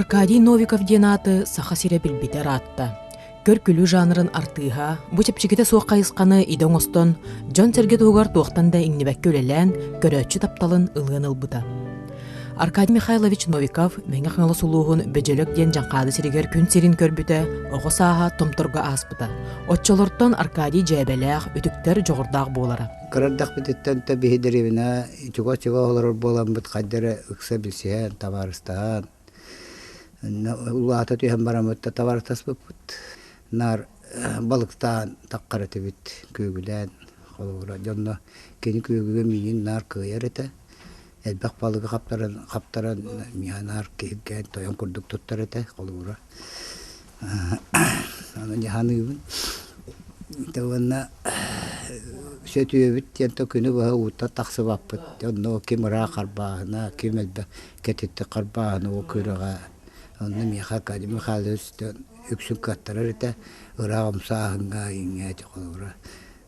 Аркадий Новиков диэн ааты Саха сирэ билбитэ ыраатта. Көр-күлүү жанрын артыыһа, бу чэпчэкитэ суох хайысханы идэ оҥостон, дьон-сэргэ туһугар туохтан да иҥнибэккэ үлэлээн, көрөөччү тапталын ылыан ылбыта. Аркадий Михайлович Новиков Мэҥэ Хаҥалас улууһун Бөдьөлөк диэн Дьаҥхаады сиригэр күн сирин көрбүтэ, оҕо сааһа Томторго ааспыта. Оччолортон Аркадий дьээбэлээх, үтүктэр дьоҕурдаах буолара. Кыра эрдэхпититтэн да биһи дэриэбинэ чугас-чугас олорор буоламмыт хайда эрэ ыкса билсиһэн, табаарыстаһан, улаата түһэн бараммыт да табаарыстаспыппыт. Наар балыктаан таххар этибит, күөгүлээн холобура дьонно кини күөгүгэ миигин наар кыайар этэ. Элбэх балыгы хаптаран, хаптаран миэхэ наар киһиргээн тойон курдук туттар этэ холобура. Аны дьаһаныыбын. Ити уонна сөтүөбүт диэн то күнү быһа ууттан тахсыбаппыт. Онно ким ыраах харбааһына, ким элбэх кэтиттик харбааһына ол күрэҕэ. Онно миэхэ Аркадий Михайлович үксүн кыаттарар этэ. Ыраах умсааһыҥҥа иҥҥэ холобура.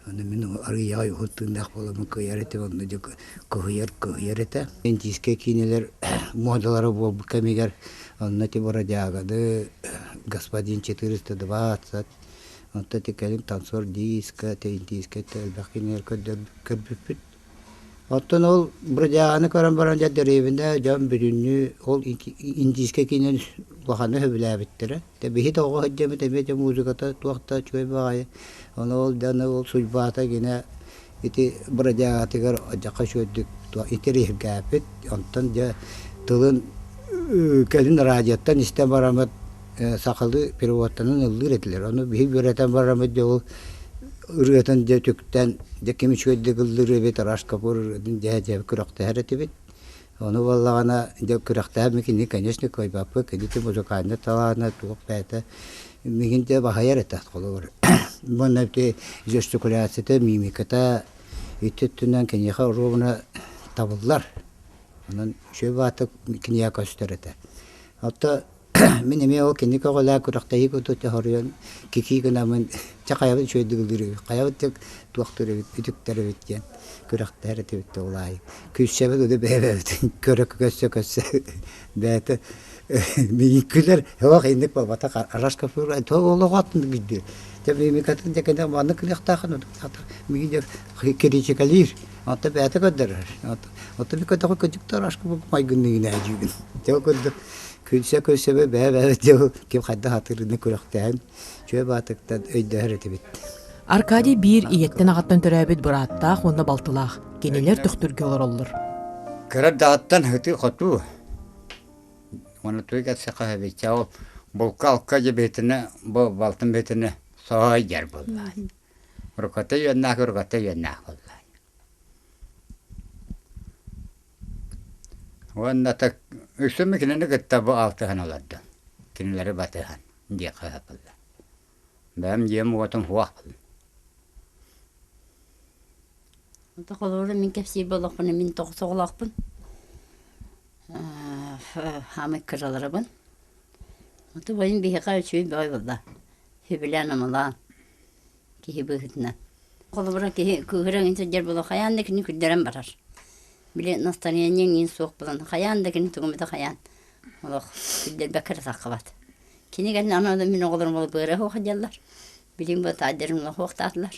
Аны мин арыйаҕай уһун тыыннаах буоламмын кыайар этим, онно дьэ кыһыйар, кыһыйар этэ. Индийскэй киинэлэр муодалара буолбут кэмигэр онно ити бродяганы, господин 420, онтон ити кэлин танцор диско, индийскэй элбэх кинилэр көрбүппүт. Оттон ол бродяганы көрөн баран дьэ дэриэбинэ дьон бүтүннүү ол индийскэй киинэни улаханнык сөбүлээбиттэрэ. Дьэ биһи да оҕо сылдьабыт эмиэ дьэ музыката туох да үчүгэй баҕайы. Ону ол дьону ол судьбата гинэ ити бродягатыгар дьаха үчүгэйдик интэриэһиргээппит. Онтон дьэ тылын кэлин радиоттан истэн бараммыт сахалыы переводтанан ыллыыр этилэр. Ону биһи үөрэтэн бараммыт дьэ ол ырыатын дьэ үтүктэн дьэ ким үчүгэйдик ыллыыр эбит Раш Капур ырыатын дьэ дьэ күрэхтэһэр этибит. Ону буоллаҕына, дьэ күрэхтэһэн кини, конечно, кыайбаппыт, кини музыкальнай талаана туох бэйэтэ миигин дьэ баһыйар этэ холобур. Уонна ити жестикуляцията, мимиката ити өттүнэн киниэхэ оруобуна табыллар. Онон үчүгэй баҕатык киниэхэ көстөр этэ. Оттон Мин эмиэ ол кини көҕүлээн күрэхтэһии курдук хоруйан кикии гынаммын чэ хайабыт үчүгэйдик ыллыыр эбит, хайабыт да туохтуур эбит, үтүктэр эбит диэн күрэхтэһэр этибит да ол аайы. Күлсэбит уду бэйэ-бэйэбитин көрө көсө-көсө бэйэтэ миигин күлэр, ох инник буолбатах арашка олоҕу атын билдир. Дьэ мимикатын дьэ кэнэ маннык кылыахтаахын миигин дьэ критикалиир. Онто бэйэтэ көрдөрөр. Онто би көтөҕө көтүктөр ашка майгынныгын ээдьиибин. Дьэ көрдө Күлсэ-күлсэбэ бэйэ-бэйэ дьыл ким хайдах атыырыны күрэхтэһэн, чүө баатыктан өйдөһөр этибит. Аркадий биир ийэттэн-аҕаттан төрөөбүт бырааттаах уонна балтылаах. Кинилэр Төхтүргэ олороллор. Кыра даҕаттан һытыы-хотуу. Уонна туй кэтсэхэ эбиччэ ол булка-алка дьэ бу балтым бэйтинэ соһой дьэр буоллаан. Урукката үөннээх, урукката үөннээх буоллаан. Уонна так үксүн кинини кытта бу алтыһан олордум. Кинилэри батыһан диэххэ сөп Бэйэм дьиэм уотум суох. Холобура мин кэпсиир буоллахпына мин тоҕус оҕолоохпун. Хаамай кыраларабын. Ото бойум биһиэхэ үчүгэй бөҕө буолла. Сөбүлээн-амалаан киһи быһыытынан. Холобура киһи кыыһыра эҥин сылдьар буолуо хайаан да кини күллэрэн барар. Били настроение эҥин суох буолан хайаан да кини тугу эмэтэ хайаан. Олох күллэрбэккэ эрэ таххыбат. Кини кэннэ аны мин оҕолорум ол быара суох дьаллар. Билигин бу таайдарым олох суохтаатылар.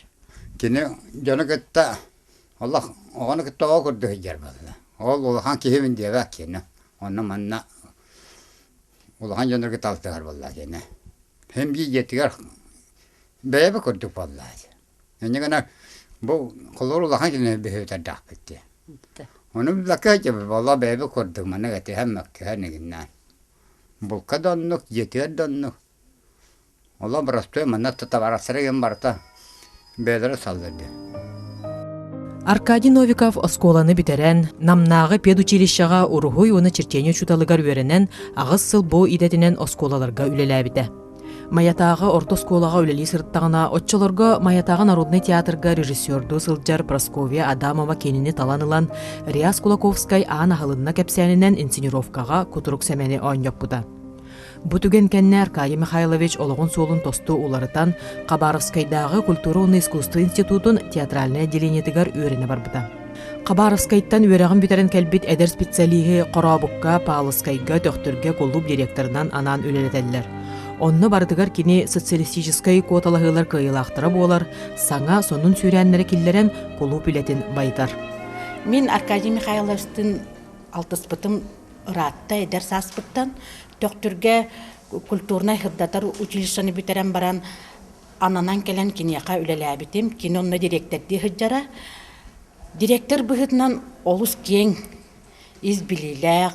Кини дьону кытта олох оҕону кытта оҕо курдук сылдьар буолла. Ол улахан киһибин диэбэт кини. Онно манна улахан дьоннорго талтыһар буолла кини. Һин биир дьиэтигэр бэйэбэ курдук буолла. Инньэ гынан бу холобур улахан кини бөһүөтэрдээхпит дии. Ону билбэккэ сылдьабыт буолла бэйэбит курдук маннык этиһэн мөккүһэн игиннээн. Булка да оннук, дьиэтигэр да оннук. Олох боростуой манна табаарыстара игин барыта бэйэлэрэ саллар дии. Аркадий Новиков оскуоланы бүтэрэн, Намнааҕы педучилищеҕа уруһуй уонна черчение учууталыгар үөрэнэн, аҕыс сыл бу идэтинэн оскуолаларга үлэлээбитэ. Майатааҕы орто оскуолаҕа үлэлии сырыттаҕына, оччолорго Майатааҕы народнай театрга режиссердуу сылдьар Прасковья Адамова кинини талан ылан, Реас Кулаковскай Аан аһылынна кэпсээнинэн инсценировкаҕа Кутурук Сэмэни оонньоппута. Бу түгэн кэннэ Аркадий Михайлович олоҕун суолун тосту уларытан, Хабаровскайдааҕы культура уонна искусство институтун театральнай отделениетыгар үөрэнэ барбыта. Хабаровскайтан үөрэҕин бүтэрэн кэлбит эдэр специалиһы Хорообукка, Паалыскайга, Төхтүргэ кулууп директорынан анаан үлэлэтэллэр. Онно барытыгар кини социалистическай куоталаһыылар кыайыылаахтара буолар, саҥа сонун сүүрээннэри киллэрэн кулууп үлэтин байытар. Мин Аркадий Михайловичтыын алтыспытым ыраатта эдэр сааспыттан. Төхтүргэ культурнай сырдатар училищены бүтэрэн баран ананан кэлэн киниэхэ үлэлээбитим. Кини онно дириэктэрдии сылдьара. Директор быһыытынан олус киэҥ ис билиилээх,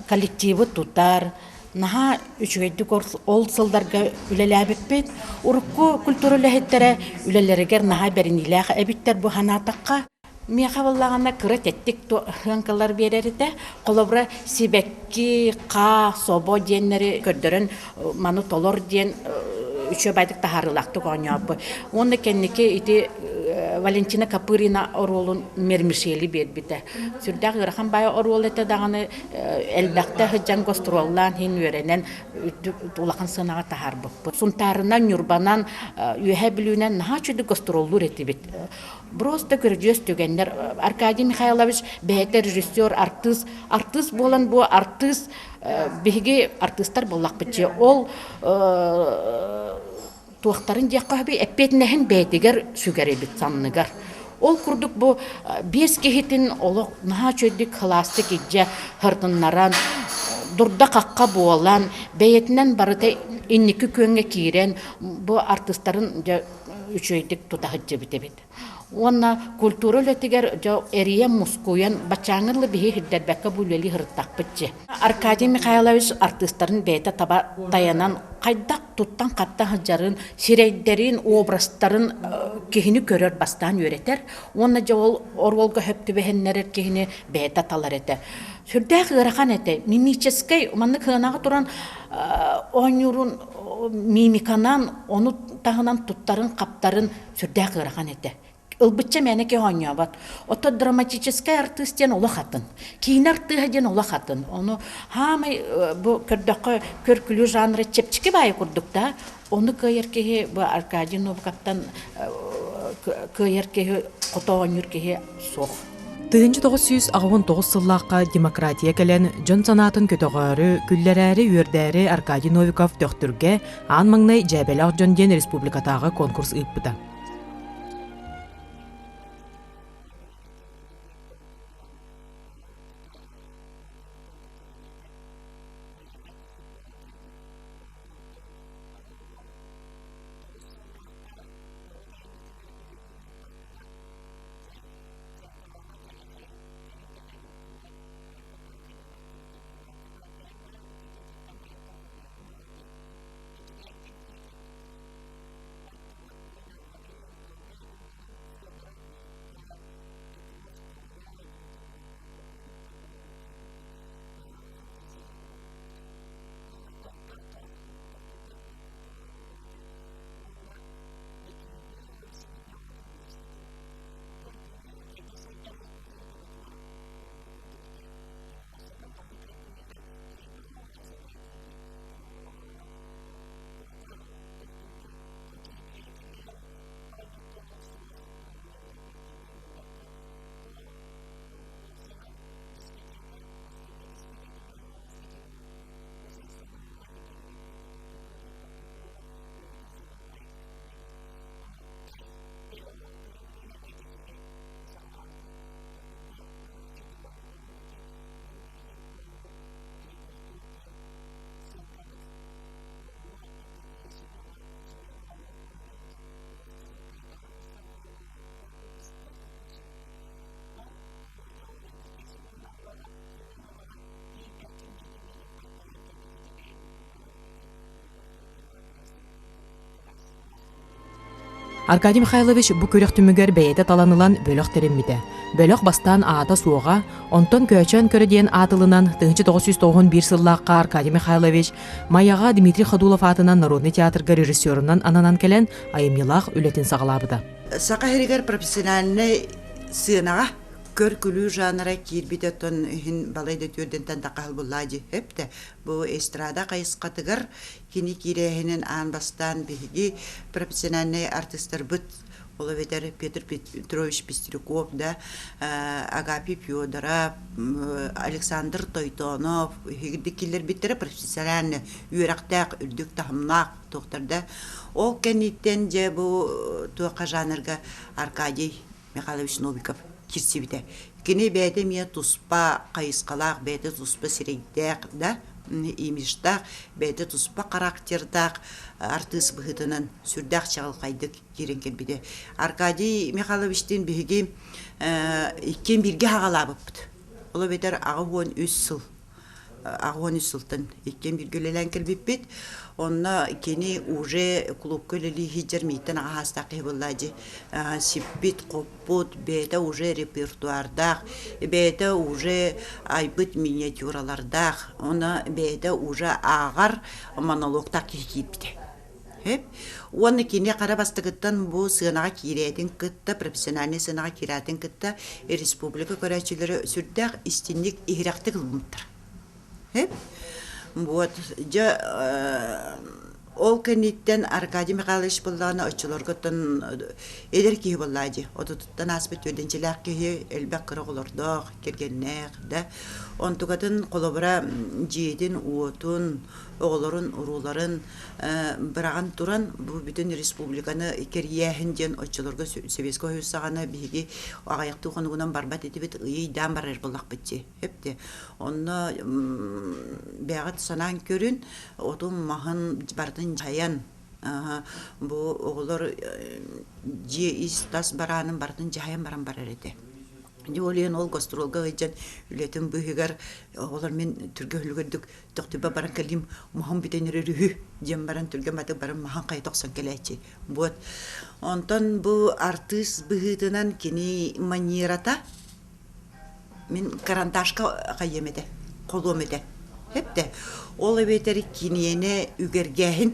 коллективы тутар, наһаа үчүгэйдик ол сылларга үлэлээбиппит. Урукку культура үлэһиттэрэ үлэлэригэр наһаа бэриниилээх эбиттэр бу санаатахха. Миэхэ буоллаҕына кыра тэттик сыаҥкалар биэрэр этэ. Холобура, сибэкки, хаа, собо диэннэри көрдөрөн маны толор диэн үчүгэйдик таһаарыылаахтык оонньообуппут. Уонна кэнники ити Валентина Копырина оруолун Мермишели биэрбитэ. Сүрдээх ыарахан баайа оруол этэ даҕаны элбэхтэ сылдьан гастроллаан иһин үөрэнэн улахан сыанаҕа таһаарбыппыт. Сунтаарынан, Ньурбанан, Үөһээ Бүлүүнэн наһаа үчүгэй гастроллуур этибит. Просто көрүдьүөс түгэннэр. Аркадий Михайлович бэйэтэ режиссер, артыыс. Артыыс буолан бу артыыс биһиги артыыстар буоллахпыт дии. Ол туохтарын диэххэ сөбүй эппиэтинэһин бэйэтигэр сүгэр эбит санныгар. Ол курдук бу биэс киһитин олох наһаа үчүгэйдик кылаастык илдьэ сырытыннаран, дурда-хахха буолан, бэйэтинэн барыта инники күөҥҥэ киирэн бу артыыстарын дьэ үчүгэйдик тута сылдьыбыт эбит. Уонна культура үлэтигэр дьэ эрийэн мускуйан баччааҥҥы дылы биһи сирдэрбэккэ бу үлэлии сырыттахпыт дьэ. Аркадий Михайлович артыыстарын бэйэтэ таба тайанан хайдах туттан-хаптан сылдьарын, сирэйдэрин, образтарын киһини көрөр бастаан үөрэтэр уонна дьэ ол оруолга сөп түбэһиннэрэр киһини бэйэтэ талар этэ. Сүрдээх ыарахан этэ. Мимическэй маннык сыанаҕа туран оонньуурун мимиканан, ону таһынан туттарын-хаптарын сүрдээх ыарахан этэ. Ылбычча мээнэ киһи оонньообот. Оттон драматическай артыыс диэн олох атын. Киинэ артыыһа диэн олох атын. Ону хаамай бу көрдөххө көр-күлүү жанра чэпчэки баайы курдук да, ону кыайар киһи бу Аркадий Новиковтан кыайар киһи, хото оонньуур киһи суох. 1989 сыллаахха демократия кэлэн, дьон санаатын көтөҕөөрү, күллэрээри, үөрдээри Аркадий Новиков Төхтүргэ аан маҥнай Дьээбэлээх дьон диэн республикатааҕы конкурс ыыппыта. Аркадий Михайлович бу күрэх түмүгэр бэйэтэ талан ылан бөлөх тэриммитэ. Бөлөх бастаан аата суоҕа, онтон Көөчөөн көрө диэн аатылынан 1991 сыллаахха Аркадий Михайлович Майаҕа Дмитрий Ходулов аатынан народнай театрга режиссерунан ананан кэлэн айымньылаах үлэтин саҕалаабыта. Саха сиригэр профессиональнай сыанаҕа көр-күлүү жанра киирбитэ оттон иһин балай да түөрдэнтэн тахаһыл буллаа дии эптэ. Бу эстрада хайысхатыгар кини киирээһинин аан бастаан биһиги профессиональнай артыыстарбыт ол эбэтэр Петр Петрович Пестряков да, Агапий Федоров, Александр Тойтонов киллэрбиттэрэ профессиональный үөрэхтээх үрдүк таһымнаах туохтар да. Ол кэнниттэн дьэ бу туохха жанрга Аркадий Михайлович Новиков кирсибитэ. Кини бэйэтэ эмиэ туспа хайысхалаах, бэйэтэ туспа сирэйдээх да, имиджтаах, бэйэтэ туспа характердаах артыыс быһыытынан сүрдээх чаҕылхайдык киирэн кэлбитэ. Аркадий Михайловичтыын биһиги иккиэн бииргэ хаҕалаабыппыт. Ол эбэтэр 83 сыл 83 сылтан иккиэн бииргэ үлэлээн кэлбиппит. Онно кини уже клубка үлэлии сылдьар мииттэн аҕа саастаах киһи буолла дии. Сиппит, хоппут, бэйэтэ уже репертуардаах, бэйэтэ уже айбыт миниатюралардаах, онно бэйэтэ уже ааҕар монологтаах киһи киирбитэ. Уонна кини хара бастакыттан бу сыанаҕа киирээтин кытта, профессиональнай сыанаҕа киирээтин кытта республика көрөөччүлэрэ сүрдээх истинник, иһирэхтик ылыммыттар. Вот, дьэ, ол кэнниттэн Аркадий Михайлович буоллаҕына оччолорготтон эдэр киһи буоллаа дии. Отутуттан ааспыт түөрдэнчилээх киһи, элбэх кыра оҕолордоох, кэргэннээх да. Онтукатын холобура дьиэтин-уотун, оҕолорун, урууларын быраҕан туран бу бүтүн республиканы кэрийээһин диэн оччолорго Сэбиэскэй Союз саҕана биһиги аҕыйахтыы хонугунан барбат этибит ыйы-ыйдаан барар буоллахпыт дии эпти онно бэйэҕит санаан көрүн отун маһын барытын дьайан бу оҕолор дьиэ ис-тас бараанын барытын дьаһайан баран барар этэ дьэ ол иһин ол гастролга сылдьан үлэтин быыһыгар оҕолор мин түргэн үлүгэрдик Төхтүбэ баран кэлиим, маһым бүтэн эрэр үһү диэн баран түргэн батык баран маһын хайа охсон кэлээччи. Вот. Онтон бу артыыс быһыытынан кини манерата мин карандашка хайыам этэ, холуом этэ. Хэптэ. Ол эбэтэр киниэнэ үгэргээһин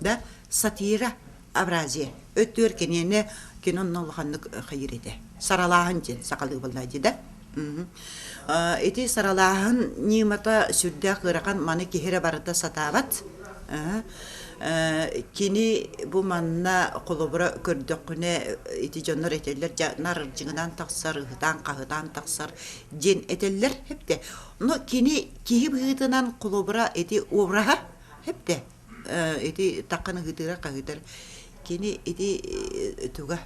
да сатира абразия өттүгэр киниэнэ кини онно улаханнык хайыр этэ. Саралааһын диэн сахалыы буолла дии да. Ити саралааһын ньымата сүрдээх ыарахан, маны киһи эрэ барыта сатаабат. Кини бу манна холобура көрдөххүнэ ити дьоннор этэллэр дьэ нарырдьыгынан тахсар, ыһытаан-хаһытаан тахсар диэн этэллэр эптэ. Но кини киһи быһыытынан холобура ити обраһа эптэ ити таххан ыһыытыыра хаһыытар кини ити туга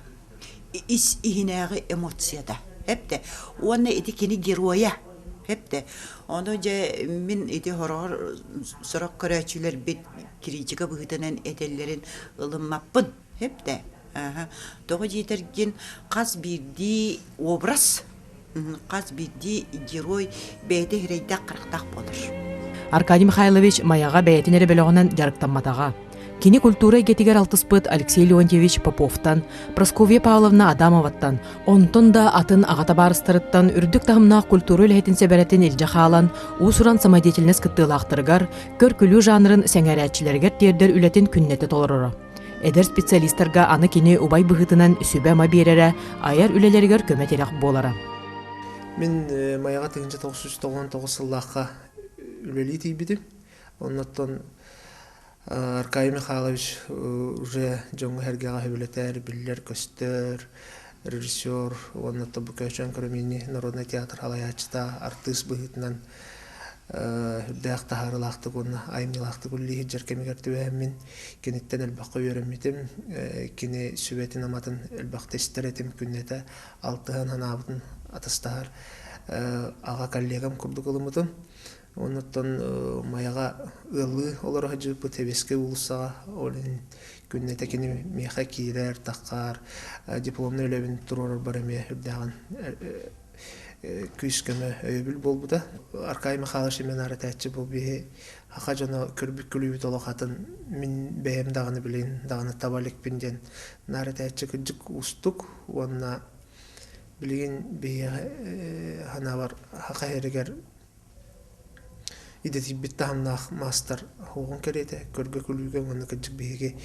ис иһинээҕи эмоцията эптэ уонна ити кини геройа эптэ ону дьэ мин ити хороҕор сорох көрөөччүлэрбит критика быһыытынан этэллэрин ылыммаппын эптэ тоҕо диэтэргин хас биирдии образ Хас биирдии герой бэйэтэ сирэйдээх-харахтаах буолар. Аркадий Михайлович Майаҕа бэйэтин эрэ бөлөҕүнэн дьарыктамматаҕа. Кини культура эйгэтигэр алтыспыт Алексей Леонтьевич Поповтан, Прасковья Павловна Адамоваттан, онтон да атын аҕа табаарыстарыттан үрдүк таһымнаах культура үлэһитин сэбэрэтин илдьэ хаалан, уус-уран самодеятельность кыттыылаахтарыгар, көр-күлүү жанрын сэҥээрээччилэригэр тиэрдэр үлэтин күннэтэ толороро. Эдэр специалистарга аны кини убай быһыытынан сүбэ-ама биэрэрэ, айар үлэлэригэр көмө-тирэх буолара. Мин Майаҕа 1999 сыллаахха үлэлии тиийбитим. Оннуттан Аркадий Михайлович уже дьоҥҥо-сэргэҕэ сөбүлэтэр, биллэр-көстөр режиссер уонна бу Көөчөөн Көрүмини народнай театр салайааччыта, артыыс быһыытынан үрдээх таһаарыылаахтык уонна айымньылаахтык үлэлии сылдьар кэмигэр түбэһэммин киниттэн элбэххэ үөрэммитим, кини сүбэтин-аматын элбэхтэ истэр этим, күннэтэ алтыһан санаабытын атастаһар аҕа коллегам курдук ылыммытым. Оннуттан Майаҕа ыаллыы олоро сылдьыбыппыт Сэбиэскэй уулуссаҕа, ол иһин күннэтэ кини миэхэ киирэр, таххаар, дипломнай үлэбин туруорарбар эмиэ үрдээҕин. күүс-көмө өйөбүл буолбута. Аркадий Михайлович именно этээччи бу биһи саха дьоно көрбүт күлүүбүт олох атын мин бэйэм даҕаны билин даҕаны таба иликпин диэн наар этээччи кырдьык уустук уонна билигин биһиэхэ санаабар саха иһэригэр идэтийбит таһымнаах маастар оһоҕун кэриэтэ көргө-күлүүгэ уонна кырдьык биһиги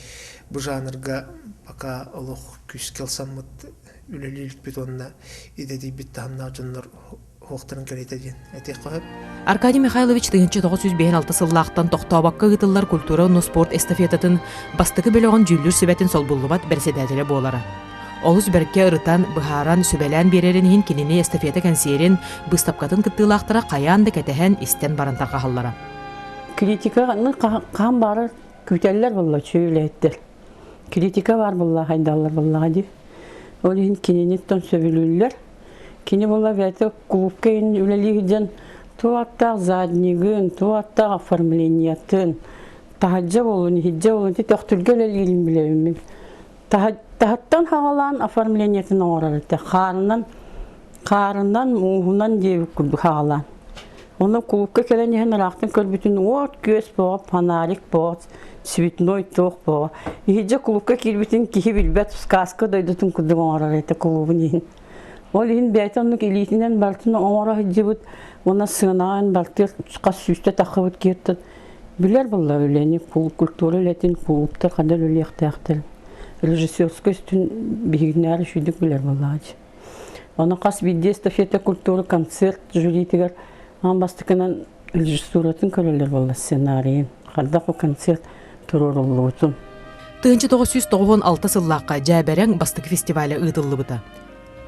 бу жанрга пока олох күүскэ ылсаммыт үлэлии иликпит уонна идэтийбит таһымнаах дьоннор оһохторун кэриэтэ диэн этиэххэ сөп. Аркадий Михайлович 1956 сыллаахтан тохтообокко ыытыллар культура уонна спорт эстафетатын бастакы бөлөҕүн дьүүллүүр сүбэтин солбуллубат бэрэссэдээтэлэ буолара. Олус бэркэ ырытан, быһааран, сүбэлээн биэрэрин иһин кинини эстафета кэнсиэрин, быыстапкатын кыттыылаахтара хайаан да кэтэһэн, истэн баран тарҕаһаллара. Критиканы хаһан баарар күүтэллэр буолла үчүгэй үлэһиттэр. Критика баар буолла хайдаллар буоллаҕа дии. Ол иһин кининиттэн сөбүлүүллэр. Кини буолла бэйэтэ кулуупка үлэлии сылдьан туох аттаах заднигын, туох аттаах оформлениетын, таһырдьа буолун, иһирдьэ буолун, ити төхтүргэ үлэлиирин билэбин мин. Таһыттан хаҕалаан оформлениетын оҥорор этэ. Хаарынан, хаарынан, мууһунан диэбит курдук хаҕалаан. Онно кулуупка кэлэн иһэн ыраахтан көрбүтүн уот күөс боҕо, фонарик боҕо, цветной туох боҕо. Иһирдьэ кулуупка киирбитин киһи билбэт сказка дойдутун курдук оҥорор этэ кулуубун иһин. Ол иһин бэйэтэ оннук илиитинэн барытын оҥоро сылдьыбыт уонна сыанаҕа бартыар хас сүүстэ таххыбыт киһиттэн билэр буолла үлэни, культура үлэтин кулууптар ханна үлэлиэхтээхтэр. Режиссерскай үстүн биһигинээр үчүгдүк билэр буоллаҕа дии. Ону хас биирдии эстафета культуры концерт жюритигэр аан бастакынан режиссуратын көрөллөр буолла сценарийын. Хайдах бу концерт туруоруллубутун. 1996 сыллаахха Дьээбэрэҥ бастакы фестиваля ыытыллыбыта.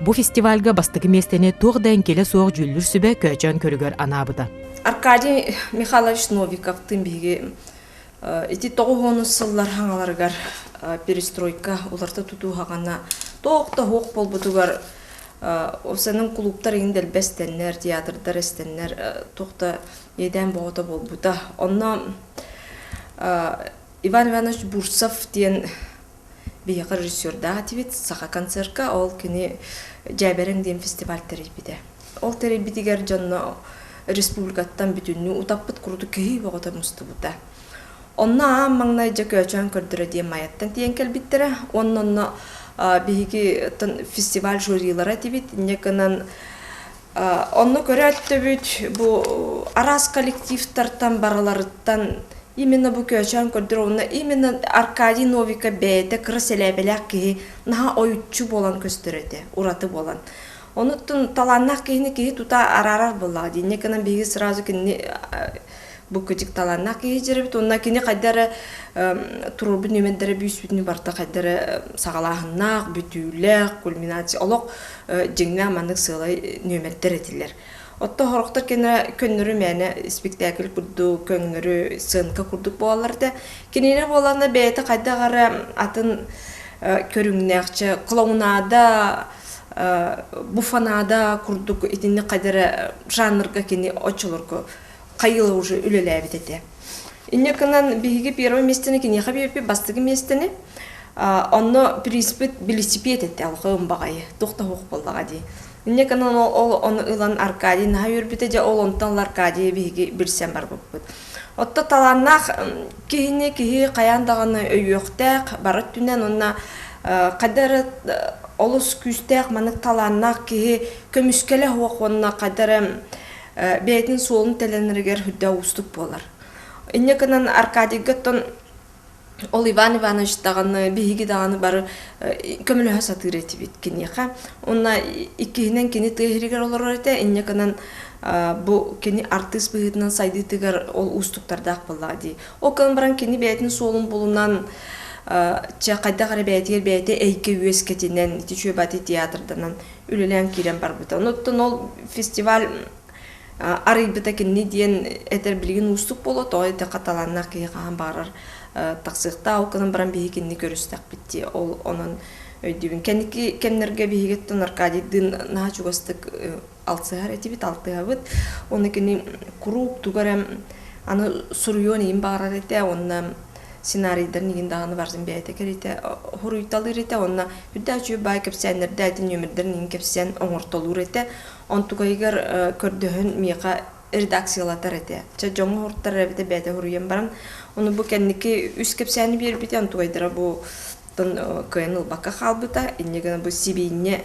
Бу фестивальга бастакы миэстэни туох да эҥкилэ суох дьүүллүүр сүбэ Көөчөөн көрүгэр анаабыта. Аркадий Михайлович Новиковтыын биһиги ити тоҕус сыллар хаҥаларыгар перестройка уларыта тутуу хаҕана туох да суох буолбутугар Осанын кулууптар иһин дэлби эстэннэр, театрдар эстэннэр туох да иэдээн боҕото буолбута. Онно Иван Иванович Бурцев диэн биһиэхэ режиссердаах этибит саха концерка ол кини Дьээбэрэҥ диэн фестиваль тэрийбитэ. Ол тэрийбитигэр дьонно республикаттан бүтүннүү утаппыт курдук киһи бөҕөтө мустубута. Онно аан маҥнай дьэ Көөчөөн көрдөрө диэн Майаттан тиийэн кэлбиттэрэ. Уонна онно биһиги фестиваль жюрилара этибит. Инньэ гынан онно көрөөттөбүт бу араас коллективтартан барыларыттан именно бу Көөчөөн көрдөрө уонна именно Аркадий Новиков бэйэтэ кыра сэлээпэлээх киһи наһаа ойуччу буолан көстөр этэ, ураты буолан. Онуттан талааннаах киһини киһи тута араарар буоллаҕа дии. Инньэ гынан биһиги сразу кинини бу кыдьык талааннаах киһи дьирэбит уонна кини хайда эрэ туруорбут нүөмэрдэрэ бүүс-бүтүнүү барыта хайда эрэ саҕалааһыннаах, бүтүүлээх, кульминация олох дьиҥнээх маннык сыалай нүөмэрдэр этилэр. Отто сорохтор кэннэ көннөрү мээнэ спектакль курдук, көҥнөрү сценка курдук буолаллар этэ. Кинини буоллаҕына бэйэтэ хайдах эрэ атын көрүҥнээхчэ клоунада буфонада курдук итинник хайда эрэ жанрга кини оччолорго хайыыла уже үлэлээбит этэ. Инньэ гынан биһиги первый миэстэни киниэхэ биэрбиппит бастакы миэстэни. Онно призпит велосипед этэ алҕа баҕайы туох да суох буоллаҕа дии. Инньэ гынан ол ону ылан Аркадий наһаа үөрбүтэ дьэ ол онтон Аркадийы биһиги билсэн барбыппыт. Отто талааннаах киһини киһи хайаан даҕаны өйүөхтээх бары өттүнэн уонна хайда эрэ олус күүстээх маннык талааннаах киһи көмүскэлэ суох уонна хайда эрэ бэйэтин суолун тэлэнэригэр үрдэ уустук буолар. Инньэ гынан Аркадийга оттон ол Иван Иванович даҕаны, биһиги даҕаны бары көмөлөһө сатыыр этибит киниэхэ. Уонна иккиһинэн кини тыа иһигэр олорор этэ. Инньэ гынан бу кини артыыс быһыытынан сайдыытыгар ол уустуктардаах буоллаҕа дии. Ол гынан баран кини бэйэтин суолун булунан чэ хайдах эрэ бэйэтигэр бэйэтэ эйгэ үөскэтинэн ити Чүөбати театрданан үлэлээн киирэн барбыта. Онуттан ол фестиваль арыйбыта кинини диэн этэр билигин уустук буолуо, тоҕо диэтэххэ талааннаах киһи хаһан баҕарар тахсыахтаах, ол гынан баран биһиги кинини көрүстэхпит дии, ол онон өйдүүбүн. Кэнники кэмнэргэ биһигиттэн Аркадийдыын наһаа чугастык алтыһар этибит, алтыһабыт. Уонна кини куруук тугу эрэ аны суруйуон иһин баҕарар этэ, уонна Сценарийдарын игин даҕаны барытын бэйэтэ кэритэ хоруйталыыр этэ уонна үрдээх үчүгэй баай кэпсээннэрдэ этин нүөмэрдэрин игин кэпсээн оҥортолуур этэ. Онтукайыгар көрдөһөн миэхэ редакциялатар этэ. Чэ дьоҥҥо хоруттар эбитэ бэйэтэ хоруйан баран ону бу кэнники үс кэпсээни биэрбитэ онтукайдара бу кыайан ылбакка хаалбыта. Инньэ гынан бу сибиинньэ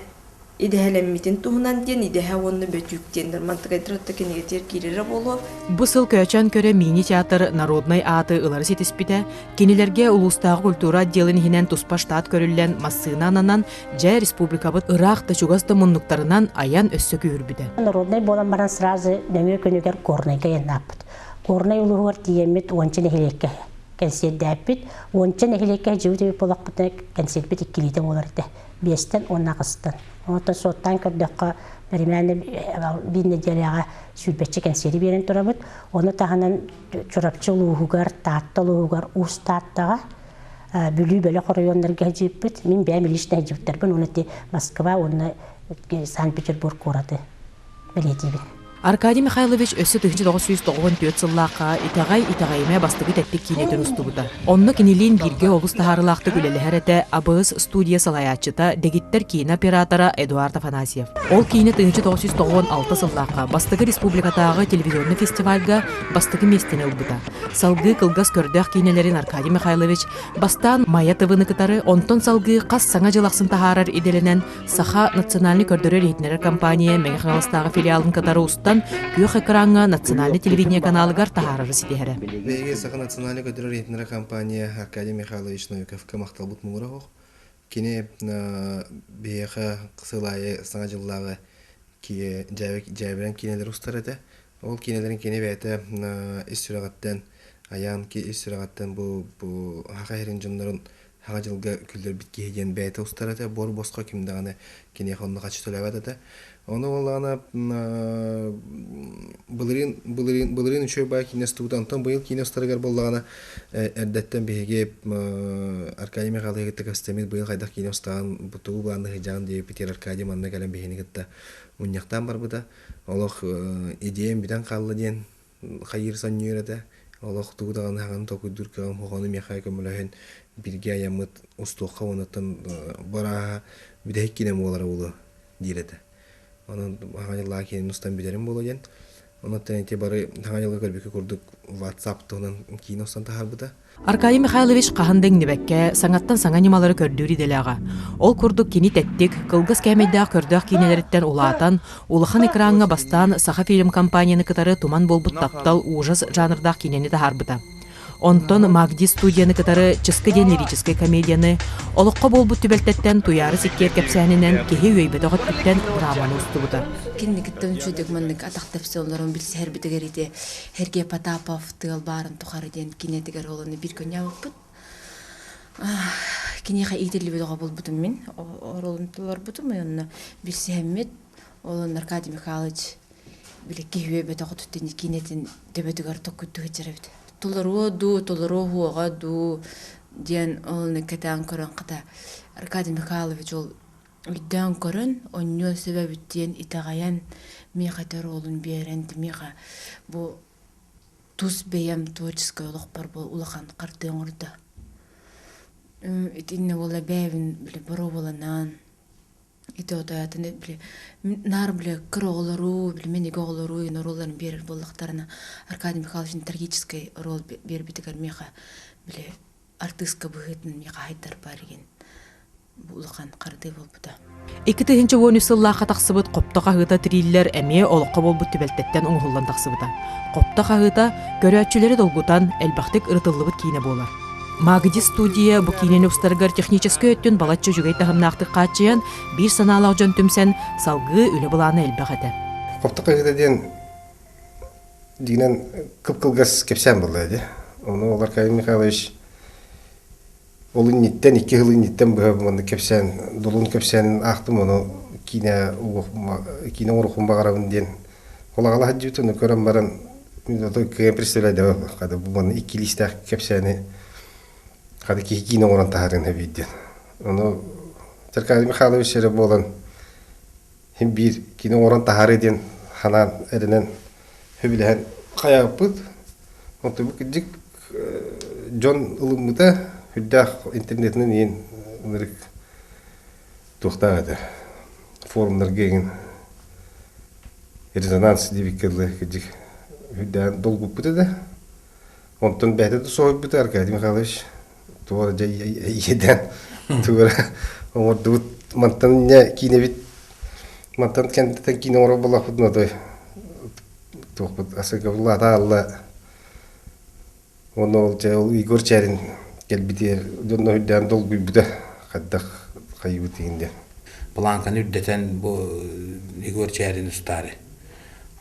идэһэлэммитин туһунан диэн идэһэ уонна бөтүүк диэннэр мантыкайдар отто кинигэтигэр киирэрэ буолуо. Бу сыл Көөчөөн көрө мини-театр народнай ааты ылары ситиспитэ, кинилэргэ улуустааҕы культура отделын иһинэн туспа штат көрүллэн, массыына ананан, дьэ республикабыт ыраах да чугас да муннуктарынан айан өссө күүһүрбүтэ. Народнай буолан баран сразу нөҥүө күнүгэр Горнайга айаннааппыт. Горнай улууһугар тиийэммит уонча нэһилиэккэ кэнсиэрдээппит. Уонча нэһилиэккэ дьыбыт эбит буоллахпытына кэнсиэрбит иккилиитэ буолар этэ. Биэстэн уонна аҕыстан. Онтон суоттаан көрдөххө, бэримээнэ биир нэдиэлэҕэ сүүрбэччэ кэнсиэри биэрэн турабыт. Ону таһынан Чурапчы улууһугар, Таатта улууһугар, Уус Тааттаҕа, Бүлүү бөлөх оройуоннарга сылдьыбыппыт. Мин бэйэм лично сылдьыбыттарбын уонна ити Москва уонна Санкт-Петербург куораты бэлиэтиибин. Аркадий Михайлович өссө 1994 сыллаахха Итэҕэй, итэҕэйимэ бастакы тэттик киинэтин устубута. Онно кинилиин бииргэ олус таһаарыылаахтык үлэлэһэр этэ АБС студия салайааччыта, дэгиттэр киинэ оператора Эдуард Афанасьев. Ол киинэ 1996 сыллаахха бастакы республикатааҕы телевизионнай фестивальга бастакы миэстэни ылбыта. Салгыы кылгас көрдөөх киинэлэрин Аркадий Михайлович бастаан Майа ТВ-ны кытары, онтон салгыы хас Саҥа дьыл ахсын таһаарар идэлэнэн Саха национальнай көрдөрөр-иһитиннэрэр компания Мэҥэ Хаҥаластааҕы филиалын кытары устан күөх экраҥҥа национальнай телевидение каналыгар таһаарары ситиһэрэ. Биһиги Саха национальнай көрдөрөр-иһитиннэрэр компания Аркадий Михайлович Новиковка махталбыт муҥура суох. Кини биһиэхэ сыл аайы Саҥа дьыллааҕы дьээбэрэн киинэлэри устар этэ. Ол киинэлэрин кини бэйэтэ ис сүрэҕиттэн айаан, ис сүрэҕиттэн бу саха сирин дьоннорун Саҥа дьылга күллэрбит киһи диэн бэйэтэ устар этэ, буор босхо ким даҕаны киниэхэ онно хаччы төлөөбөт этэ. Ону буоллаҕына былырыын былырыын былырыын үчүгэй баай киинэ устубута, онтон быйыл киинэ устарыгар буоллаҕына эрдэттэн биһиги Аркадий Михайлович кытта кэпсэтэммит быйыл хайдах киинэ устаҕын, тугу былаанна сылдьаҕын диэбиппитигэр Аркадий манна кэлэн биһигини кытта мунньахтаан барбыта. Олох идеям бүтэн хаалла диэн хайыыр сонньуйар этэ. Олох тугу даҕаны хаҕын толкуйдуур кыаҕым суох, ону миэхэ көмөлөһөн бииргэ айаммыт устуохха уоннаттан барааһа бүтэһик киинэ буолара буолуо диир этэ. Онон хаҥа дьыллаах киинэни устан бүтэрим буолуо диэн. Онон ити бары хаҥа дьылга көрбүккэ курдук WhatsApp туһунан киинэ устан таһаарбыта. Аркадий Михайлович хаһан да иҥнибэккэ, саҥаттан саҥа ньымалары көрдүүр идэлээҕэ. Ол курдук кини тэттик, кылгас кээмэйдээх көрдөөх киинэлэриттэн улаатан, улахан экраҥҥа бастаан Сахафильм компанияны кытары туман буолбут таптал ужас жанрдаах киинэни таһаарбыта. Онтон Магди студияны кытары Чыскы диэн лирическэй комедияны, олоххо буолбут түбэлтэттэн Туйаары Сиккиэр кэпсээнинэн киһи үөйбэтэх өттүттэн драманы устубута. Кинникиттэн үчүгэй маннык атах тэпсэ олорон билсиһэрбитигэр ити Сергей Потапов «Тыал баарын тухары» диэн киинэтигэр олону биир күннээбиппит. Киниэхэ иитиллибит оҕо булбутум мин. Оруолун толорбутум онно билсиһэммит. Ол онно Аркадий Михайлович били киһи үөбэтэх отуттан киинэтин төбөтүгэр токкуйдуу сылдьар эбит. Толоруо дуу, толоруо уоҕа дуу диэн ол кэтээн көрөн хата Аркадий Михайлович ол Өйдөөн көрөн, онньуон сөп эбит диэн итэҕэйэн, миэхэ этэр уолун биэрэн, миэхэ бу тус бэйэм творческай олохпор бу улахан хардыы оҥордо. Итиннэ буола бэйэбин били боруобаланан, ити отоятын били наар били кыра оҕолору, били минигэ оҕолору оруолларын биэрэр буоллахтарына, Аркадий Михайлович трагическай оруол биэрбитигэр миэхэ били артыыска быһыытынан миэхэ хайдарбар игин улахан хардыы буолбута. 2013 сыллаахха тахсыбыт Хопто хаһыыта триллер эмиэ олоххо буолбут түбэлтэттэн оҥоһуллан тахсыбыта. Хопто хаһыыта көрөөччүлэри долгутан, элбэхтик ырытыллыбыт киинэ буолар. Магди студия бу киинэни устарыгар техническэй өттүн балачча үчүгэй таһымнаахтык хааччыйан, биир санаалаах дьон түмсэн, салгыы үлэ былаана элбэх этэ. Хопто хаһыыта диэн дьиҥинэн кып-кылгас кэпсээн буолла дии. Ону ол Аркадий Михайлович Ол инниттэн, икки сыл инниттэн быһа маннык кэпсээн, долун кэпсээнин аахтым, ону киинэ киинэ оҥоруохпун баҕарабын диэн холаҕала сылдьыбыт, ону көрөн баран кыайан представляйдабат хата бу манна икки лиистээх кэпсээни хата киһи киинэ оҥорон таһаарыан эбит диэн. Ону Аркадий Михайлович эрэ буолан син биир киинэ оҥорон таһаарыы диэн ханаан эрэнэн сөбүлэһэн хайааппыт. Онтубут кырдьык. дьон ылыммыта үрдээх интернетинэн иин ынырык туохтаах этэ форумнарга иҥин резонанс диэбиккэ дылы кырдьык үрдээн долгуппут этэ. Онтон бэйэтэ да соһуйбута Аркадий Михайлович туора дьэ иэдээн туора оҥордубут мантан не киинэбит мантан кэнниттэн киинэ оҥорор буоллахпытына той туохпут асыгабыллаата алла уонна ол дьэ ол Егор Чээрин кэлбитигэр дьонно үрдээн долгуйбута хайдах хайыбыт иһин диэн Планканы үрдэтэн бу Егор Чээрин устаары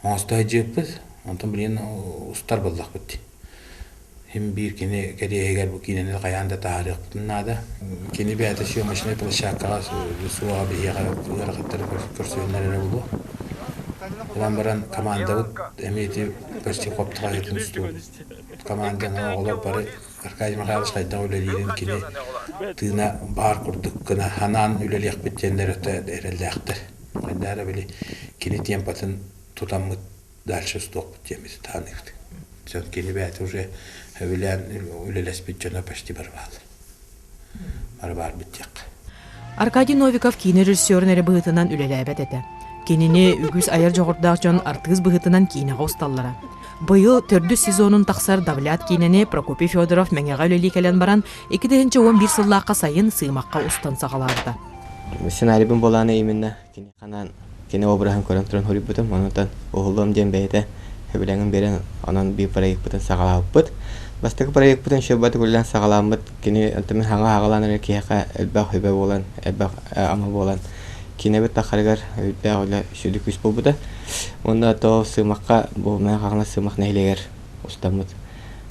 оҥосто сылдьыбыппыт. Онтон билигин устар буоллахпыт дии. Син биир кини кэриэһигэр бу киинэни хайаан да таһаарыахпытын наада. Кини бэйэтэ съемочнай площадкаҕа суоҕа биһиэхэ ыарахаттары көрсүһүннэр эрэ буолуо. Ылан баран командабыт эмиэ ити почти хоптоҕойутун устубут. Команданы оҕолор бары Аркадий Михайлович хайдах үлэлиирин кини тыына баар курдук гына ханаан үлэлиэхпит диэннэр эрэллээхтэр. Хайдах эрэ били кини темпатын тутаммыт дальше устуохпут диэммит таһаныыбыт. Дьон кини бэйэтэ уже сөбүлээн үлэлэспит дьоно почти бары бааллар. Бары баарбыт диэххэ. Аркадий Новиков киинэ режиссерун эрэ быһыытынан үлэлээбэт этэ. Кинини үгүс айар дьоҕурдаах дьон артыыс быһыытынан киинэҕэ усталлара. Быйыл төрдүс сезонун тахсар Давлят киинэни Прокопий Федоров Мэҥэҕэ үлэлии кэлэн баран, 2011 сыллаахха сайын Сыымахха устан саҕалаабыта. Сценарийбын буолааны именно кини ханаан кини обраһын көрөн туран суруйбутум. Онтон уһуллуом диэн бэйэтэ сөбүлэҥин биэрэн, онон биир проекпытын саҕалаабыппыт. Бастакы проекпытын Щербат үлэлээн саҕалааммыт, кини онтон мин хаҥа аҕалаан эрэр киһиэхэ элбэх үбэ буолан, элбэх ама буолан, киинэбит тахарыгар үрдээх үлэ сүдү күүс буолбута. Уонна то Сымахха, бу Мэҥэ Хаҥалас Сымах нэһилиэгэр устаммыт.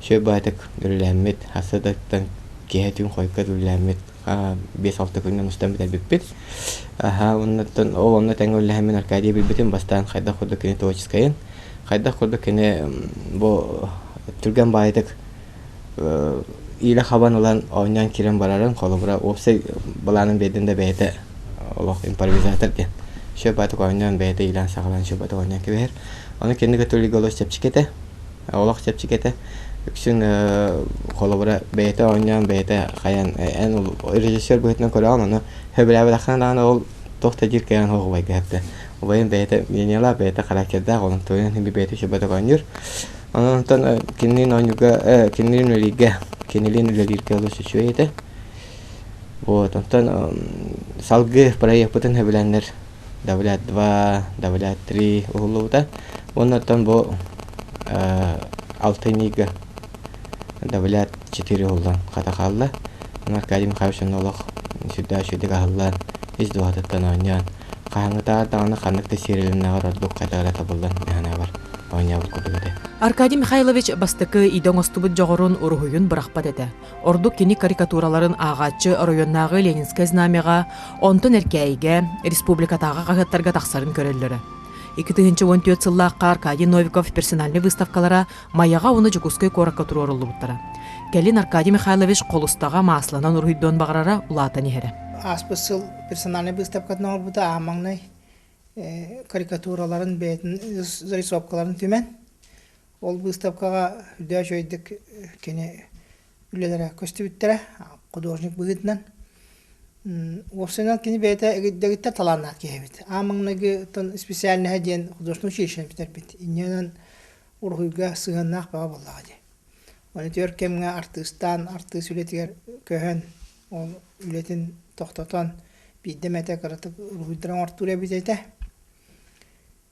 Щербатык үлэлээммит, хасыдаттан киэһэ түүн хойукка үлэлээммит, 5-6 күнүнэн устан бүтэрбиппит. Аха, оннуттан ол онно тэҥҥэ үлэлэһэммин Аркадий билбитим бастаан хайдах курдук кини творческайын, хайдах курдук кини бу түргэн баайытык иилэ хабан ылан оонньоон киирэн барарын, холобура уопсай былаанын биэрдин да бэйэтэ олох импровизатор диэн. Сөп оонньоон бэйэтэ иилээн саҕалаан сөп оонньоон кэбиһэр. Ону кэнники төлүгэ олус чэпчэки этэ. Олох чэпчэки этэ. Үксүн холобура бэйэтэ оонньоон, бэйэтэ хайан эн режиссер быһыытынан көрөҕүн, ону сөбүлээбэтэххинэ даҕаны ол туох да диир кыайан суох убайга эттэ. Убайым бэйэтэ мнениелаах, бэйэтэ характердаах, онон туойан иһин бэйэтэ сөбөтөх оонньуур. Онон онтон кинилиин оонньууга, кинилиин үлэлииргэ, кинилиин үлэлииргэ олус үчүгэй этэ. Вот, онтон салгыы проекпытын сөбүлээннэр Давлят 2, Давлят 3 уһуллубута. Уонна оттон бу алтынньыга Давлят 4 уһуллан хата хаалла. Аркадий Михайлович онно олох сүрдээх үчүгэйдик аһыллан, ис дууһатыттан оонньоон, хаһааҥҥытааҕар даҕаны ханнык да сиэрэлэннэҕэр ордук хайдах эрэ табыллан санаабар оонньообут курдук этэ. Аркадий Михайлович бастакы идэ оҥостубут дьоҕурун уруһуйун бырахпат этэ. Ордук кини карикатураларын ааҕааччы оройуоннааҕы Ленинскэй знамяҕа, онтон Эркээйигэ, республикатааҕы хаһыаттарга тахсарын көрөллөрө. 2014 сыллаахха Аркадий Новиков персональнай выставкалара Майаҕа уонна Дьокуускай куоракка туруоруллубуттара. Кэлин Аркадий Михайлович холустаҕа маасыланан уруһуйдуон баҕарара улаатан иһэрэ. Ааспыт сыл персональнай выставкатын оҥорбута аан маҥнай карикатураларын бэйэтин зарисовкаларын түмэн Ол быыстапкаҕа үрдээх үчүгэйдик кини үлэлэрэ көстүбүттэрэ художник быһыытынан. Уопсайынан кини бэйэтэ дэгиттэр талааннаах киһи эбит. Аан маҥнайгыттан специальноһа диэн художественное училищены бүтэрбит. Инньэ уруһуйга сыһыаннаах бөҕө буоллаҕа дии. Оны түөр кэмҥэ артыыстаан, артыыс үлэтигэр көһөн, ол үлэтин тохтотон, биирдэ эмэтэ кыратык уруһуйдары оҥортуур эбит этэ.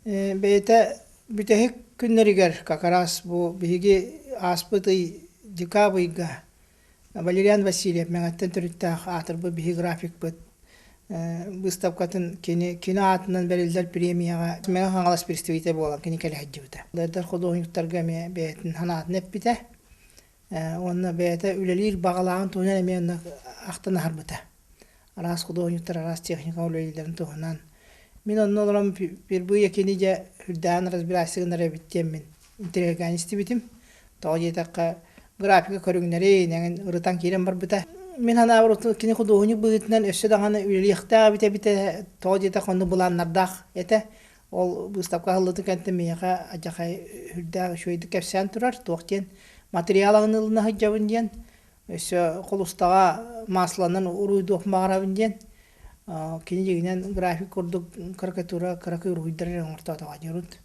Бэйэтэ бүтэһик күннэригэр как раз бу биһиги ааспыт ый декабрь ыйга Валериан Васильев Мэҥэттэн төрүттээх аатырбыт биһиги графикпыт быыстапкатын кини кини аатынан бэриллэр премияҕа Мэҥэ Хаҥалас представитель буолан кини кэлэ сылдьыбыта. Эдэр худуоһунньуктарга эмиэ бэйэтин санаатын эппитэ уонна бэйэтэ үлэлиир баҕалааҕын туһунан эмиэ онно ахтан аһарбыта. Араас худуоһунньуктар араас техника үлэлииллэрин туһунан. Мин онно олорон впервые кини дьэ үрдээн разбирайся гынар эбит диэммин интэриэһиргээн истибитим. Тоҕо диэтэххэ, графика көрүҥнэрин эҥин ырытан киирэн барбыта. Мин санаабар кини худуоһунньук быһыытынан өссө даҕаны үлэлиэхтээх эбит эбитэ, тоҕо диэтэххэ онно былааннардаах этэ. Ол быыстапка аһыллыытын кэнниттэн миэхэ адьахай үрдээх үчүгэйдик кэпсээн турар, туох диэн материал ылына сылдьабын диэн. Өссө холустаҕа масланан уруйдуох баҕарабын диэн кини дьиҥинэн график курдук карикатура кыракый уруһуйдар эрэ оҥортоотоҕо диэбит.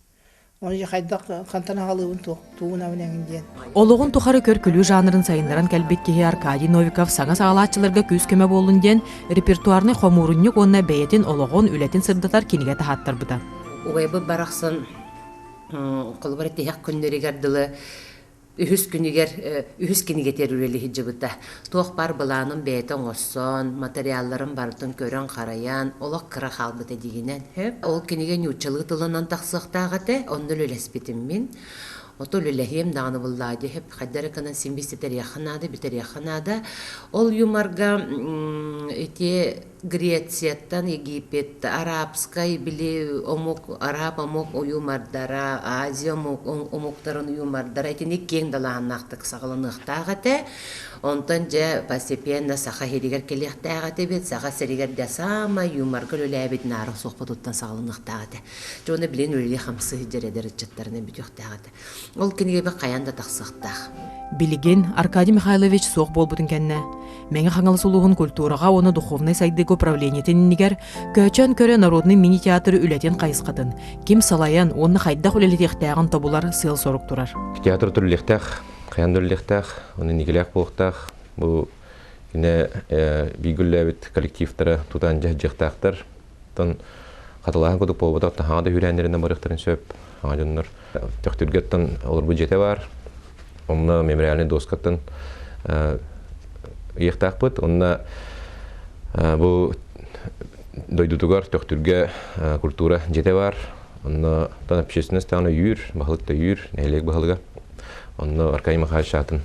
Ону дьэ хайдах хантан аҕалыыбын туох тугунабын эҥин диэн. Олоҕун тухары көр-күлүү жанрын сайыннаран кэлбит киһи Аркадий Новиков саҥа саҕалааччыларга күүс-көмө буоллун диэн репертуарнай хомуурунньук уонна бэйэтин олоҕун, үлэтин сырдатар кинигэ таһааттарбыта. Убайбыт барахсан холобура тиһэх күннэригэр дылы үһүс күнүгэр үһүс кинигэтигэр үлэлии сылдьыбыта. Туох баар былаанын бэйэтэ оҥорсон, материалларын барытын көрөн-харайан, олох кыра хаалбыта дигинэн. Ол кинигэ нууччалыы тылынан тахсыахтаах этэ, онно үлэлэспитим мин. Ото үлэлэһиэм даҕаны буллаа диэһэп хайда эрэ гынан син биир наада, бүтэриэххэ наада. Ол юморга ити Грецияттан Египет, арабскай били омук, араб омук уйумардара, Азия омук омуктарын уйумардара итини киэҥ далааһыннаахтык саҕаланыахтаах этэ. Онтон дьэ постепенно саха сиригэр кэлиэхтээх этибит. Саха сиригэр дьэ саамай юморга үлэлээбит наара суохпутуттан саҕаланыахтаах этэ. Дьэ уонна билигин үлэлии-хамсыы сылдьар эдэр ыччаттарынан бүтүөхтээх этэ. Ол кинигэбэ хайаан да тахсыахтаах. Билигин Аркадий Михайлович суох буолбутун кэннэ, Мэҥэ Хаҥалас улууһун культураҕа уонна духовнай сайдыыга управлениетын иннигэр Көөчөөн көрө народный мини-театр үлэтин хайысхатын, ким салайан уонна хайдах үлэлэтиэхтээҕин тобулар сыал-сорук турар. Театр түрүллүөхтээх, хайаан да үлэлиэхтээх, уонна инникилээх буолуохтаах. Бу кинэ бииргэ үлэлээбит коллективтара тутан дьаһдьыахтаахтар. Оттон хатылааһын кудук буолбатах, хаҥа да үүрээннэринэн барыахтарын сөп. Хаҥа дьоннор Төхтүргэттэн олорбут дьиэтэ баар. Онно мемориальный доскаттан ыйыахтаахпыт. Онно бу дойдутугар Төхтүргэ культура дьиэтэ баар. Онно общественность даҕаны өйүүр, баһылык да өйүүр, нэһилиэк баһылыга. Онно Аркадий Михайлович аатын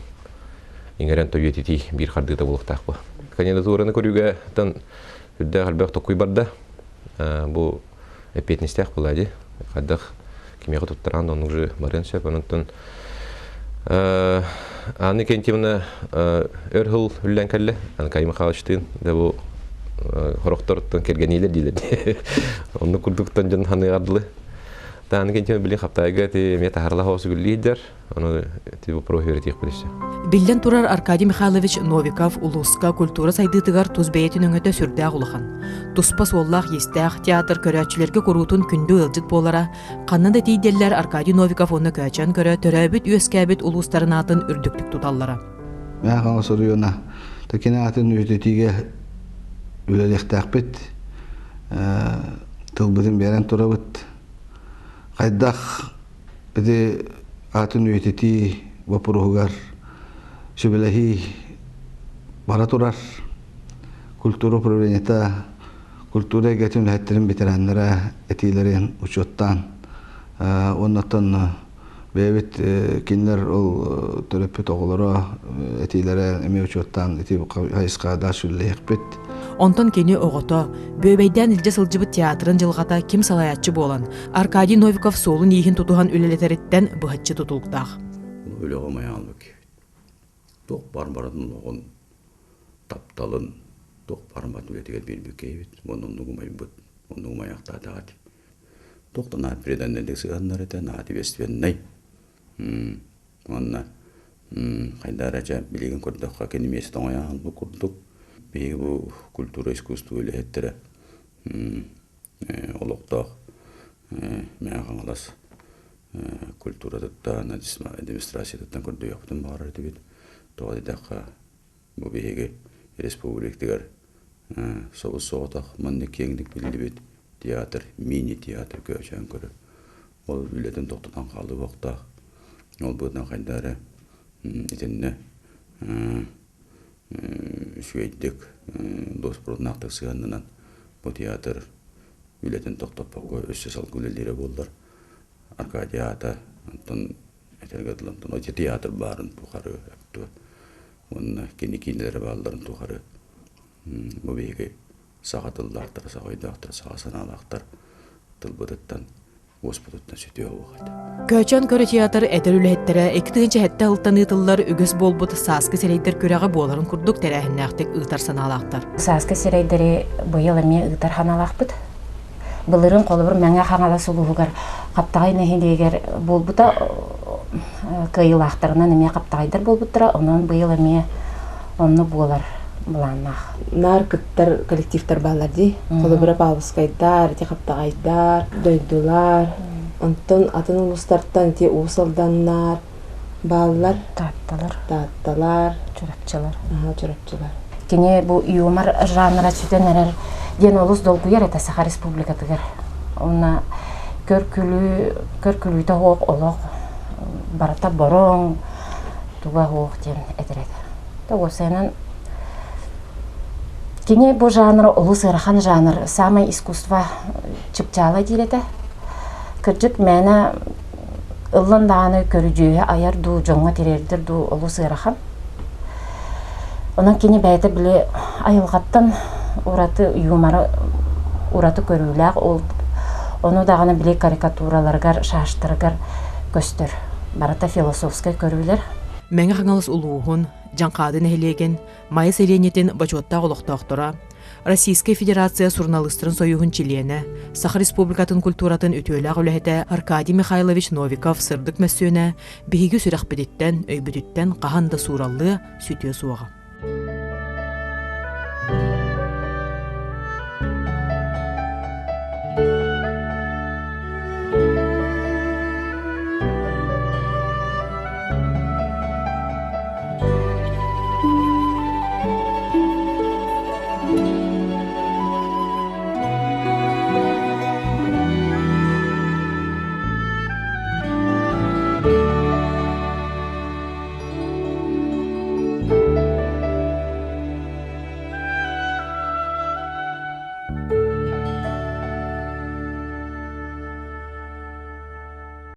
иҥэрэн тойуотитии биир хардыыта буолуохтаах бу. Кандидатураны көрүүгэ үрдээх элбэх токуй барда. Бу эппиэтинэстээх буолаа дии. Хайдах кимиэхэ туттараан да оннук же барыан сөп. Онон Анна Кентьевна өр сыл үллэн кэллэ. Анкай Михайловичтыын да бу хорохтортон кэргэниилэр диилэр. Оннук курдуктан дьон ханыгардылы. Тааны Кентьевна билин хаптайга ти эмиэ таһарла хоосу гүллиидер. Ону ити вопрос үөрэтиэхпит өссө. Биллэн турар, Аркадий Михайлович Новиков улууска культура сайдыытыгар тус бэйэтин өҥөтө сүрдээх улахан. Туспа суоллаах-иистээх театр көрөөччүлэргэ куруутун күндү ыалдьыт буолара, ханна да тиийдэллэр Аркадий Новиков уонна Көөчөөн көрө төрөөбүт-үөскээбит улуустарын аатын үрдүктүк туталлара. Мэхаҥа суруйуна такини атын үөтэтиигэ үлэлиэхтээхпит тылбытын биэрэн турабыт. Хайдах Ити аатын үйэтитии боппуруоһугар сүбэлэһии бара турар. Культура управлениета культура эйгэтин үлэһиттэрин ветераннара этиилэрин учуоттаан уоннаттан бэйэбит кинилэр ол төрөппүт оҕолоро этиилэрэ эмиэ учуоттаан ити хайысхаҕа дальше үлэлэһиэхпит. Онтон кини оҕото, бүөбэйдээн илдьэ сылдьыбыт театрын дьылҕата ким салайааччы буолан, Аркадий Новиков суолун-ииһин тутуһан үлэлэтэриттэн быһаччы тутулуктаах. Үлэҕэ майаанлык киһибит. Туох баар барытын олоҕун, тапталын, туох баар барытын үлэтигэр биэрбит киһибит. Уонна оннук умайбыт, оннук умайахтаатаҕа ити. Туох да наад преданнайдык сыһыаннар этэ, наад ответственнай. Уонна хайдах эрэ дьэ билигин көрдөххө кини миэстэ оҥойон курдук биһиги бу культура искусство үлэһиттэрэ олохтоох Мэҥэ Хаҥалас культуратыттан, администрациятыттан көрдөһүөхпүтүн баҕарар этибит. Тоҕо диэтэххэ, бу биһиги республикатыгар собус-соҕотох маннык киэҥник биллибит театр, мини-театр көөчөөн көрөр. Ол үлэтин тохтотон хаалыы Ол быһыытынан хайдах эрэ итиннэ үчүгэйдик дуоспуруннаахтык сыһыаннанан бу театр үлэтин тохтоппокко өссө салгыы үлэлиирэ буоллар Аркадий аата онтон этэргэ дылы онтон ити театр баарын тухары уонна кини киинэлэрэ баалларын тухары бу биһиги саха тыллаахтар, саха өйдөөхтөр, саха санаалаахтар тылбытыттан уоспутуттан сүтүө уох этэ. Көөчөөн көрө театр эдэр үлэһиттэрэ 2007 сылтан ыытыллар үгэс буолбут Сааскы сирэйдэр күрэҕэ буоларын курдук тэрээһиннээхтик ыытар санаалаахтар. Сааскы сирэйдэри быйыл эмиэ ыытар санаалаахпыт. Былырыын холобур Мэҥэ Хаҥалас улууһугар Хаптаҕай нэһилиэгэр буолбута кыайыылаахтарынан эмиэ хаптаҕайдар буолбуттара. Онон быйыл эмиэ Онно буолар былааннаах. Наар кыттар коллективтар бааллар дии. Холобура Павловскайдар, ити Хаптаҕайдар, Дойдулар, онтон атын улуустартан ити Уус Алданнар бааллар. Таатталар. Таатталар. Чурапчылар. Аха, Чурапчылар. Кини бу юмор жанра сүтэн эрэр диэн олус долгуйар этэ Саха Республикатыгар. Онно көр-күлүү, көр-күлүүтэ суох олох барыта бороҥ, туга суох диэн этэр этэ. Тоҕусайынан кини бу жанр олус ыарахан жанр, самое искусство чыпчаала диир этэ. Кырдьык мээнэ ыллан даҕаны көрүдьүөһү айар дуу, дьоҥҥо тириэрдэр дуу олус ыарахан. Онон кини бэйэтэ били айылҕаттан ураты юмора ураты көрүүлээх ол ону даҕаны били карикатураларыгар, шаштарыгар көстөр. Барыта философскай көрүүлэр. Мэҥэ Хаҥалас улууһун, Дьаҥхаады нэһилиэгин, Майа сэлиэнньэтин бочуоттаах олохтоохторо, Российскай Федерация суруналыыстарын сойууһун чилиэнэ, Саха Республикатын культуратын үтүөлээх үлэһитэ Аркадий Михайлович Новиков сырдык мөссүөнэ биһиги сүрэхпититтэн, өйбүтүттэн хаһан да суураллыа, сүтүө суоҕа.